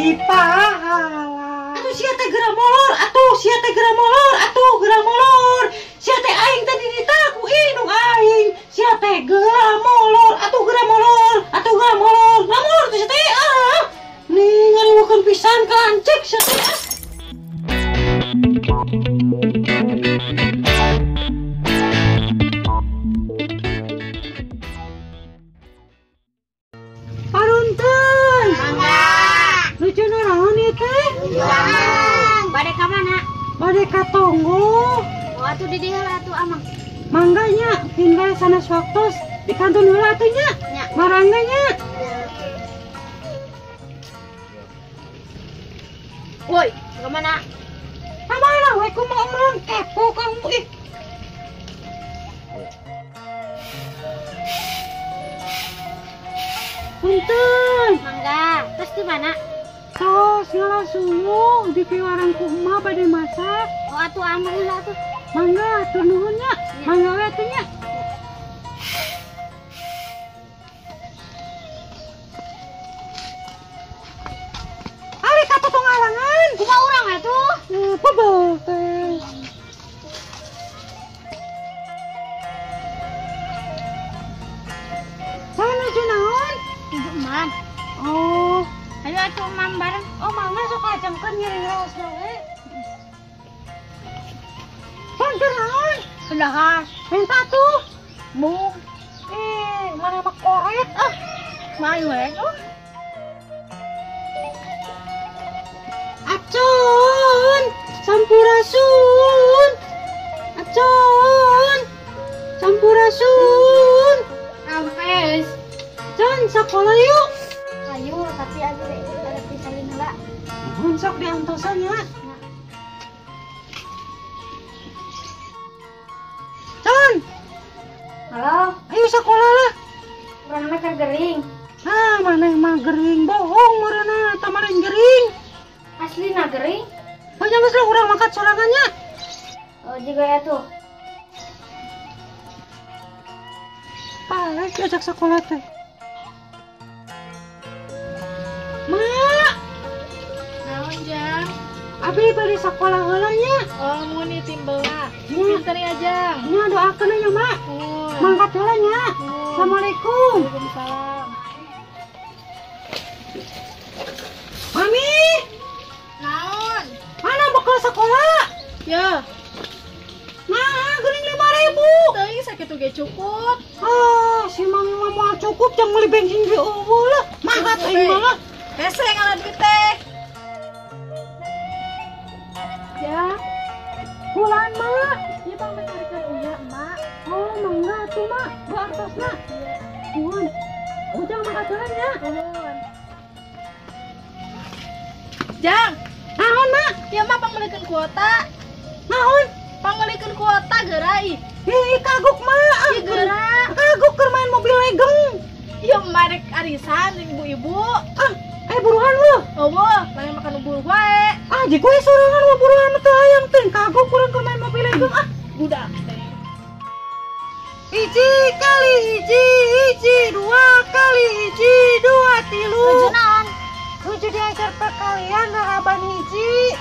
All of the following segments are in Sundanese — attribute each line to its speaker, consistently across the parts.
Speaker 1: Jadi pahala. Atuh sia teh geura molor, atuh sia teh geura molor, atuh geura molor. Sia teh aing tadi ditaku indung aing. Sia teh geura molor, atuh geura molor, atuh geura molor. Nah molor tuh sia teh ah. Nih ngariweukeun pisan ka lanceuk sia teh ah. Parunten.
Speaker 2: Mangga.
Speaker 1: Lucu naon ieu teh?
Speaker 2: Amang, bade ka mana?
Speaker 1: Bade ka Tonggo.
Speaker 2: Oh, atuh di dieu heula atuh Amang.
Speaker 1: Mangga nya, tinggal sanes waktos di kantun heula atuh nya.
Speaker 2: Nya.
Speaker 1: Marangga nya.
Speaker 2: Woi, ka mana?
Speaker 1: Ka mana we kumaha urang kepo kamu ih. Punten.
Speaker 2: Mangga, terus di mana?
Speaker 1: Tos ngala suluh di piwarang ku emak bade masak.
Speaker 2: Oh, atuh Amang heula atuh.
Speaker 1: Mangga, atur nuhun nya. Mangga we atuh nya. Ali ka totong-alangan.
Speaker 2: Kumaha urang atuh?
Speaker 1: Bebel teh. Saha nuju naon?
Speaker 2: Nuju emak.
Speaker 1: Oh,
Speaker 2: ayo atuh emak bareng.
Speaker 1: Oh, mangga sok lajengkeun ngiring raosna we. Banter naon?
Speaker 2: Dahar.
Speaker 1: Minta tuh.
Speaker 2: Mung.
Speaker 1: Mana mah koret ah.
Speaker 2: Mayu we tuh.
Speaker 1: Acun, sampurasun. Acun, sampurasun.
Speaker 2: Rampes.
Speaker 1: Cun, sekolah yuk.
Speaker 2: Ayo, tapi aku ada pisalin heula.
Speaker 1: Nuhun sok diantosan ya. Cun.
Speaker 2: Halo,
Speaker 1: ayo sekolah lah.
Speaker 2: Urang mah keur gering.
Speaker 1: Ah, maneh mah gering bohong meureuna, tah maneh gering.
Speaker 2: Aslina gering.
Speaker 1: Pokoknya geus lah urang mangkat sorangan nya.
Speaker 2: Oh, jiga ya tuh.
Speaker 1: Palek diajak sekolah teh. Mak,
Speaker 3: Naon, Jang?
Speaker 1: Abi bari sekolah heula nya.
Speaker 3: Oh, mun ieu timbela.
Speaker 1: Nya.
Speaker 3: Pinter ya, Jang.
Speaker 1: Nya doakeun nya, Mak.
Speaker 3: Mun.
Speaker 1: Mangkat heula nya.
Speaker 3: Mun.
Speaker 1: Assalamualaikum.
Speaker 3: Waalaikumsalam.
Speaker 1: Mami,
Speaker 3: Naon?
Speaker 1: mana bekal sekolah?
Speaker 3: Ya,
Speaker 1: Nah, geuning 5.000.
Speaker 3: teuing sakitu ge cukup.
Speaker 1: Ah, si mami mah moal cukup jang meuli bensin ge eueuh lah. Mangkat aing mah lah.
Speaker 3: Hese ngala duit teh. Ya,
Speaker 1: Bulan, Mak.
Speaker 3: ieu pang mencarikan uya, Emak.
Speaker 1: Oh, mangga atuh, Mak. Bu artosna. Nuhun. Ujang mangkat heula nya.
Speaker 3: Nuhun. Jang,
Speaker 1: Naon, Mak?
Speaker 3: ieu mah pangmeulikeun kuota.
Speaker 1: Naon?
Speaker 3: Pangmeulikeun kuota geura ih.
Speaker 1: Ih, kagok, Mak.
Speaker 3: Ih, geura.
Speaker 1: Kagok keur main mobil legeng.
Speaker 3: Ieu mah rek arisan jeung ibu-ibu.
Speaker 1: Ah, buruan lu.
Speaker 3: Eueuh, lain makan bubur wae.
Speaker 1: Ah, jig we sorangan mah buruan mah teu hayang teh. Kagok urang keur main mobil legeng ah.
Speaker 3: Budak teh.
Speaker 1: Hiji kali hiji, hiji, dua kali hiji, dua tilu.
Speaker 2: Nuju naon?
Speaker 1: Nuju diajar perkalian daraban hiji.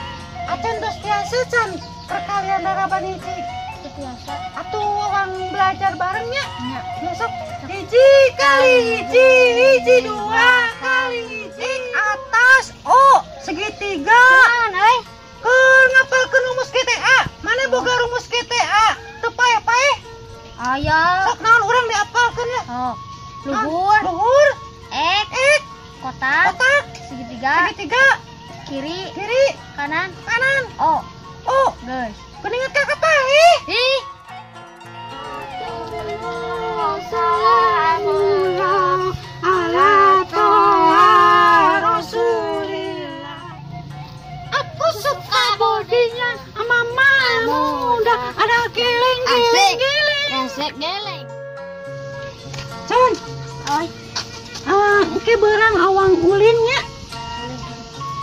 Speaker 1: Acan tos tiasa can perkalian daraban hiji.
Speaker 2: Teu tiasa.
Speaker 1: Atuh urang belajar barengnya.
Speaker 2: Nya.
Speaker 1: Besok hiji kali hiji, hiji, dua kali hiji atas O segitiga.
Speaker 2: Naon euy?
Speaker 1: Keur ngapalkeun rumus GTA. Mana boga rumus GTA? Teu paeh-paeh.
Speaker 2: Aya.
Speaker 1: Sok naon urang diapalkeun lah.
Speaker 2: Oh. Luhur,
Speaker 1: Luhur,
Speaker 2: ek,
Speaker 1: ek,
Speaker 2: kotak,
Speaker 1: kotak,
Speaker 2: segitiga,
Speaker 1: segitiga,
Speaker 2: kiri,
Speaker 1: kiri,
Speaker 2: kanan,
Speaker 1: kanan.
Speaker 2: O.
Speaker 1: O,
Speaker 2: Geus.
Speaker 1: kuningat ka paeh.
Speaker 2: Ih.
Speaker 1: Salamullah ala toha Rasulillah. Aku suka bodinya mama muda ada geleng geleng geleng.
Speaker 2: Resek geleng.
Speaker 1: Con,
Speaker 2: Oi.
Speaker 1: ah, engke beurang awang ulinnya.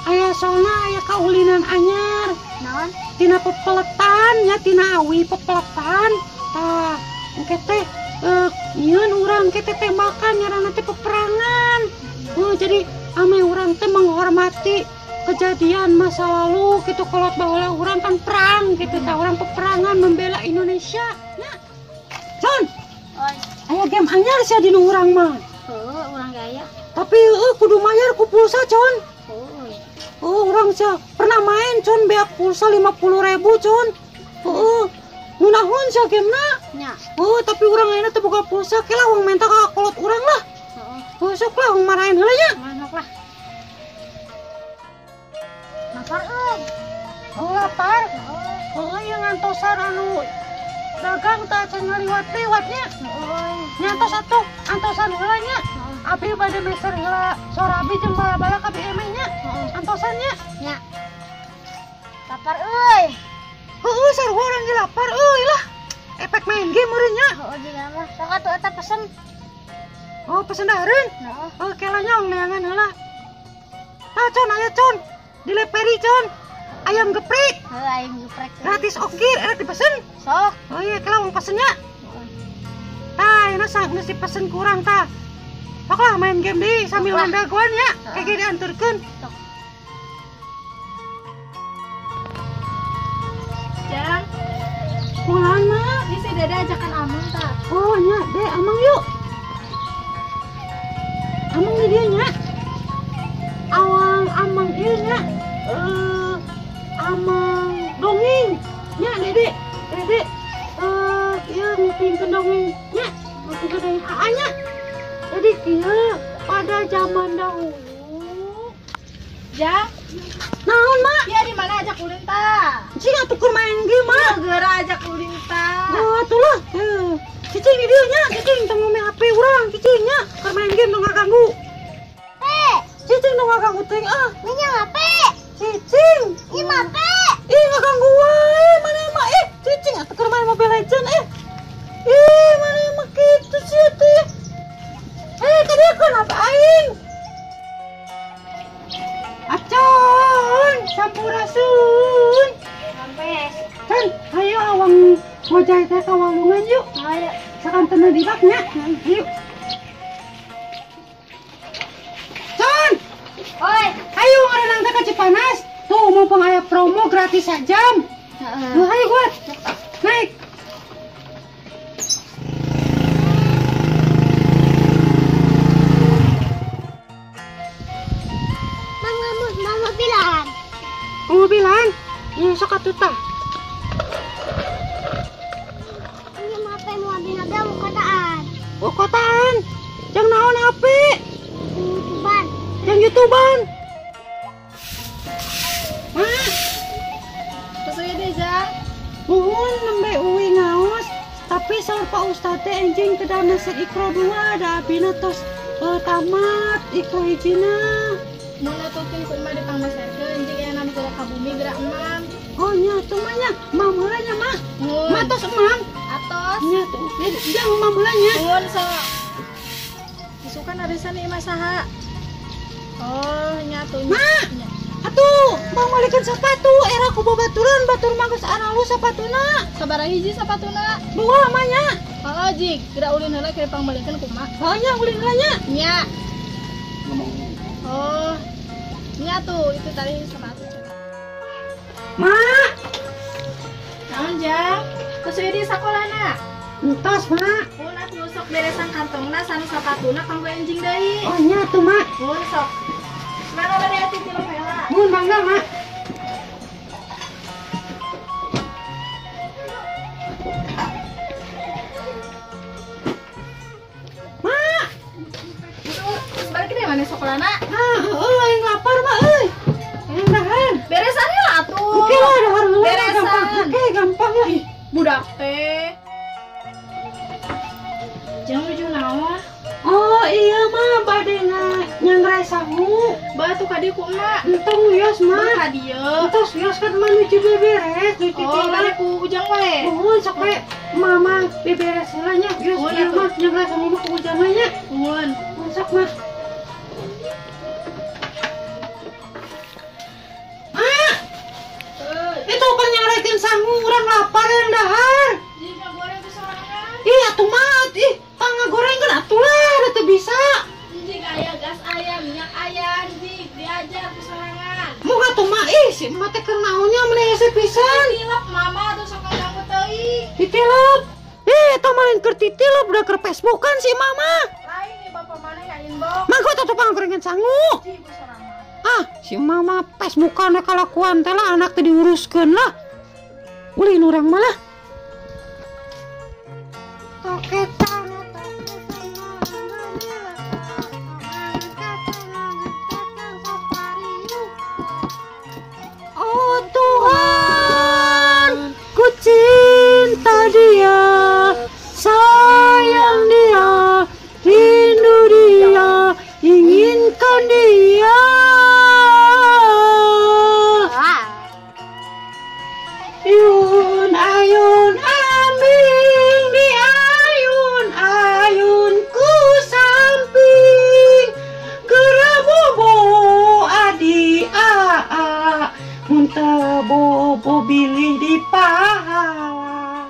Speaker 1: Aya soalna aya kaulinan anyar.
Speaker 2: Naon?
Speaker 1: Tina pepeletan nya tina awi pepeletan. Tah, engke teh nyieun urang engke teh tembakan ngaranna teh peperangan. Jadi ame urang teh menghormati menikmati kejadian masa lalu gitu kolot baheula urang kan perang gitu tah urang peperangan membela Indonesia nya. Con.
Speaker 2: Oi.
Speaker 1: Aya game anyar sia di nu urang mah.
Speaker 2: Heuh, urang gaya.
Speaker 1: Tapi heuh kudu mayar ku pulsa, Con.
Speaker 2: Heuh.
Speaker 1: Oh, urang sia pernah main, Con, beak pulsa 50.000, Con. Heeh. Ngunahun sia gamena.
Speaker 2: Nya.
Speaker 1: Oh, tapi urang ayeuna teu boga pulsa, ke lah urang menta ka kolot urang lah.
Speaker 2: Heeh.
Speaker 1: Oh, sok lah urang marahin heula nya.
Speaker 2: Manok lah. Lapar euy.
Speaker 1: Oh, lapar. Oh, ieu ngantosan anu dagang tah can ngaliwat-liwat nya.
Speaker 2: Heuh.
Speaker 1: Nyantos atuh, antosan heula nya. Abi bade meser heula sorabi jeung bala-bala ka BM nya. Antosan nya.
Speaker 2: Nya. Lapar euy.
Speaker 1: Heueuh sarua urang ge lapar euy lah. Efek main game meureun nya.
Speaker 2: Heueuh jeung mah. Sok atuh eta pesen.
Speaker 1: Oh, pesen dahareun.
Speaker 2: Heeh.
Speaker 1: Oh, kela nya ong neangan heula. Tah, Con, aya Con. Dileperi, Con. Ayam geprek.
Speaker 2: Heuh, ayam geprek.
Speaker 1: Gratis ongkir, enak dipesen.
Speaker 2: Sok.
Speaker 1: Oh iya, kela urang pesen nya. Tah, ini sang geus dipesen kurang tah. Sok lah main game deui sambil ngandagoan nya. Kayak ge dianturkeun.
Speaker 2: Sok.
Speaker 3: Jang,
Speaker 1: Pulang mah.
Speaker 3: ini si Dede ajakan Amang tah.
Speaker 1: Oh nya, Dek, Amang yuk. Amang di dieu nya. Awang Amang ieu nya. Amang dongeng nya, Dede. Dede. Ieu ngupingkeun dongeng nya, ngupingkeun dongeng aa nya. Jadi kieu pada zaman dahulu.
Speaker 3: Jang,
Speaker 1: Naon, Mak?
Speaker 3: dia di mana ajak ulin tah?
Speaker 1: Cing atuh keur main game, Mak.
Speaker 3: Geura ajak ulin tah.
Speaker 1: Oh, atuh lah. Heuh. Cicing di dieu nya, cicing tong ngome HP urang, cicing nya. Keur main game tong ngaganggu.
Speaker 2: Pe,
Speaker 1: Cicing tong ngaganggu teuing ah.
Speaker 2: minyak HP.
Speaker 1: Cicing.
Speaker 2: Ieu mah pe.
Speaker 1: Ih, ngaganggu wae mana mah eh cicing atuh keur main Mobile Legend eh. Ih, mana mah kitu sih teh. Eh, tadi aku apa aing? Acon, sampurasun.
Speaker 2: Rampes.
Speaker 1: Kan, ayo awang ngojay teh ka walungan yuk.
Speaker 2: Ayo.
Speaker 1: Sakantena di bak nya. Ayo. Con,
Speaker 2: Oi.
Speaker 1: ayo ngarenang teh ka Cipanas. Tuh mumpung aya promo gratis sajam.
Speaker 2: Heeh.
Speaker 1: Tuh, ayo buat. Naik.
Speaker 2: Mang mau mobilan.
Speaker 1: Mobilan. Ya sok atuh tah.
Speaker 2: Ini mah pe mau ambil mau kotaan.
Speaker 1: Oh, kotaan. Jang naon HP?
Speaker 2: YouTubean.
Speaker 1: Jang YouTubean. Mak,
Speaker 3: Terus ieu deh, Jang.
Speaker 1: muhun nembe uwi ngaos, tapi saur Pak Ustad teh enjing kedah meser Iqra 2 da abina tos tamat Iqra hijina.
Speaker 3: Mun nututin ku emak dipangmeserkeun jeung aya nami geura ka bumi geura emam.
Speaker 1: Oh nya atuh mah nya, mam heula nya mah.
Speaker 3: Mun.
Speaker 1: Mah tos emam.
Speaker 3: Atos.
Speaker 1: Nya tuh, jang mam heula nya.
Speaker 3: Mun sok. Isukan arisan ieu mah saha? Oh, nya tuh.
Speaker 1: Mak.
Speaker 3: Nya.
Speaker 1: Atuh, pangmalikeun sepatu, era ku babaturan, batur mah geus aralus sapatuna.
Speaker 3: Sabaraha hiji sapatuna?
Speaker 1: Dua mah nya.
Speaker 3: Heeh, jik, geura ulin heula kira pangmalikeun kumaha.
Speaker 1: Oh nya ulin heula nya.
Speaker 3: Nya. Oh. Nya tuh, itu tadi sepatu.
Speaker 1: Mak,
Speaker 3: Naon, Jang? Terus ieu di sakolana.
Speaker 1: entos mak.
Speaker 3: Mun atuh sok beresan kantongna sanu sapatuna kanggo enjing deui.
Speaker 1: Oh nya tuh mak.
Speaker 3: Mun sok. Mangga bade atuh tilep heula.
Speaker 1: Mun mangga mak. Mak,
Speaker 3: Terus balik deui mana sakolana?
Speaker 1: ah, heueuh aing lapar mak euy. Aing dahar.
Speaker 3: Beresan heula atuh.
Speaker 1: Oke lah dahar heula
Speaker 3: Beresan.
Speaker 1: gampang. Oke, gampang lah.
Speaker 3: Budak teh. Jang nuju naon?
Speaker 1: Oh iya mah bade nyangrai sangu.
Speaker 3: Batu ka dieu ku emak.
Speaker 1: Entong wios mah.
Speaker 3: Ka dieu.
Speaker 1: Entos wios kan mah nuju beberes, nuju
Speaker 3: Oh, bade ku ujang wae.
Speaker 1: Nuhun sok we mama beberes heula nya. Wios
Speaker 3: Nuhun,
Speaker 1: ieu
Speaker 3: atuh.
Speaker 1: mah nyangrai sangu mah ku ujang we nya.
Speaker 3: Nuhun.
Speaker 1: Nuhun sok mah. Ah, itu apa nyangraikeun sangu urang lapar yang dahar.
Speaker 3: Jika goreng ku sorangan.
Speaker 1: Ih atuh mah ih pangagorengkeun atuh lah da teu bisa.
Speaker 3: Jika aya gas aya, minyak aya, jik dia Diajar ku sorangan.
Speaker 1: Moga tuh mah ih si emak teh keur naonnya meni hese pisan.
Speaker 3: Tilep mama tuh sok ngaganggu teuing.
Speaker 1: Ditilep. Ih, eta mah lain keur titilep udah keur Facebookan si emak mah.
Speaker 3: Lain nih bapak mana ya inbox.
Speaker 1: Mangga tuh panggorengan sangu.
Speaker 3: Ji ku sorangan.
Speaker 1: Ah, si mama Facebookan kalakuan teh lah anak teh diuruskeun lah. Ulin urang mah lah. Oh Tuhan, ku cinta dia, sayang dia, rindu dia, inginkan dia. Yun ayun ambil di ayun ayun ku samping gerabobo adi aa mun teu bobo bilih di pahala.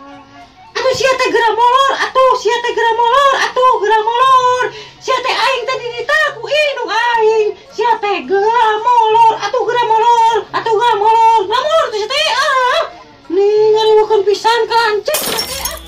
Speaker 1: Atuh sia teh geura molor, atuh sia teh geura molor, atuh geura molor. Sia teh aing tadi ditaku indung aing. Sia teh geura molor, atuh geura molor, atuh geura molor. Nah molor tuh sia teh ah. Nih ngariweukeun pisan ka lancek sia teh ah.